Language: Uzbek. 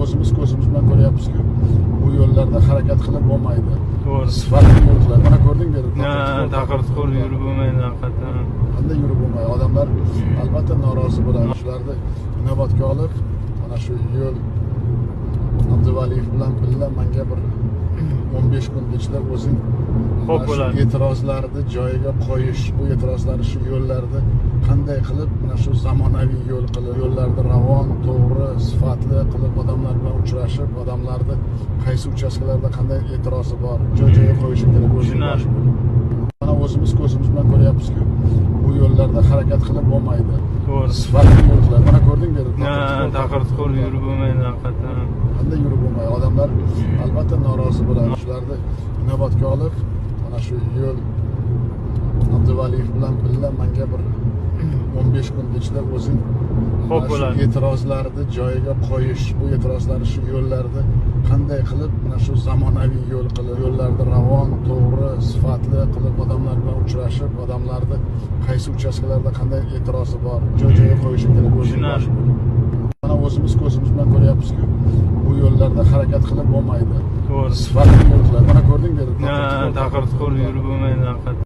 O'zimiz ko'zimiz bilan ko'ryapmizku, bu yo'llarda harakat qilib bo'lmaydi. To'g'ri. Sifatli yo'l qiladi. Mana, ko'rdingmi? Ha, taqir tuqur yurib bo'lmaydi haqiqatdan. Qanday yurib bo'lmaydi? Odamlar albatta norozi bo'ladi. Shularni inobatga olib, mana shu yo'l Abduvaliyev bilan birga manga bir 15 kun ichida o'zing Xo'p mana shu bo'ladi. e'tirozlarni joyiga qo'yish, bu e'tirozlarni, shu yo'llarni qanday qilib mana shu zamonaviy yo'l qilib, yo'llarni ravon, to'g'ri, sifatli qilib, odamlar bilan uchrashib, odamlarni qaysi uchastkalarda qanday e'tirozi bor, joy joyiga qo'yishi kerak o'zing Tushunarli. bosh bo'lib. Mana, o'zimiz ko'zimiz bilan ko'ryapmizku, bu yo'llarda harakat qilib bo'lmaydi. To'g'ri. Sifatli yo'l qiladi. Mana, ko'rdingmi? Ha, taqir tuqur yurib bo'lmaydi haqiqatdan. Qanday yurib bo'lmaydi? Odamlar albatta norozi bo'ladi. Shularni inobatga olib, mana shu yo'l Abduvaliyev bilan birga manga bir 15 kun ichida o'zing Xo'p mana shu bo'ladi. e'tirozlarni joyiga qo'yish, bu e'tirozlarni, shu yo'llarni qanday qilib mana shu zamonaviy yo'l qilib, yo'llarni ravon, to'g'ri, sifatli qilib, odamlar bilan uchrashib, odamlarni qaysi uchastkalarda qanday e'tirozi bor, joy joyiga qo'yishi kerak o'zing Tushunarli. bosh bo'lib. Mana, o'zimiz ko'zimiz bilan ko'ryapmizku, bu yo'llarda harakat qilib bo'lmaydi. To'g'ri. Sifatli yo'l qiladi. Mana, ko'rdingmi? Ha, taqir tuqur yurib bo'lmaydi haqiqatdan.